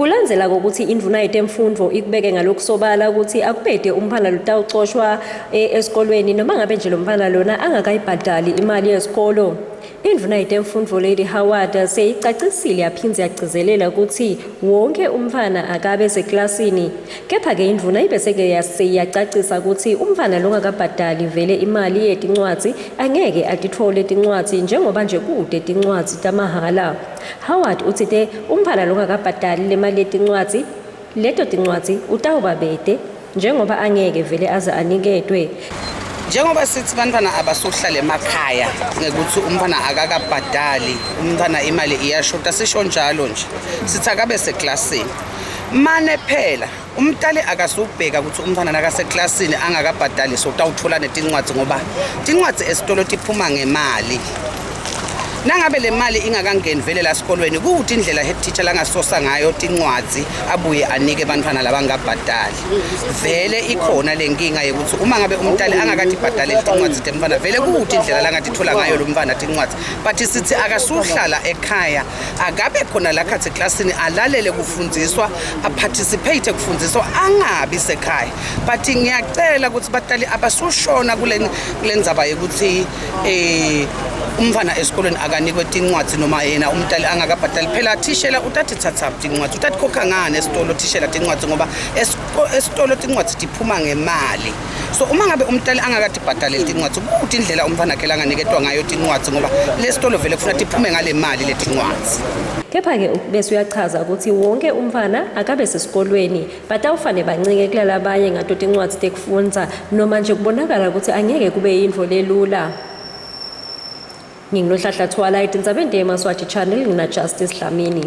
Kulandzela kokuthi indvuna yetemfundvo ikubeke ngalokusobala ukuthi akubede umntfwana lotawucoshwa esikolweni noma ngabe nje lo mntfwana lona angakayibhadali imali yesikolo. Indvuna yetemfundvo Lady Howard seyicacisile yaphindze yagcizelela ukuthi wonke umntfwana akabe seklasini. Kepha-ke indvuna ibese-ke seyiyacacisa ukuthi umntfwana longakabhadali vele imali yetincwadzi angeke atitfole tincwadzi njengoba nje kute tincwadzi tamahhala. Howard utsite umntfwana longakabhadali le mali yetincwadzi leto tincwadzi utawuba bete njengoba angeke vele aze aniketwe. Njengoba sithi bantwana abasuhlala emakhaya ngekuthi umntwana akakabhadali, umntwana imali iyashota, sisho njalo nje sithi akabe seklasini. Mane phela umtali akasubheka ukuthi umntwana nakaseklasini angakabhadali so utawuthola netincwadzi, ngoba tincwadzi esitolo tiphuma ngemali. Nangabe le mali ingakangeni vele la sikolweni, kuwuthi indlela head teacher langasosa ngayo tincwadzi abuye anike bantwana labangabhadali. Vele ikhona le nkinga yokuthi uma ngabe umntali angakatibhadaleli tincwadzi temntwana, vele kuwuthi indlela langatithola ngayo lo mntwana tincwadzi. But sithi akasuhlala ekhaya, akabe khona la khathi eklasini, alalele kufundziswa, aparticipate kufundziswa, angabi sekhaya. But ngiyacela ukuthi batali abasushona kule ndzaba yokuthi umntwana esikolweni akanikwe tincwadzi noma yena umntali angakabhadali. Phela thishela utatithatha tincwadzi, utatikhokha ngani esitolo thishela tincwadzi, ngoba esitolo tincwadzi tiphuma ngemali. So uma ngabe umntali angakatibhadaleli tincwadzi, kuthi indlela umntwana akhe langaniketwa ngayo tincwadzi, ngoba lesitolo vele kufuna tiphume ngale mali letincwadzi. Kepha-ke bese uyachaza ukuthi wonke umntfwana akabe sesikolweni, batawufane bancike kulalabanye ngato tincwadzi tekufundza, noma nje kubonakala ukuthi angeke kube yintfo lelula. NginguNohlahla Thwala etindzabeni teMaswati Channel, ngina Justice Dlamini.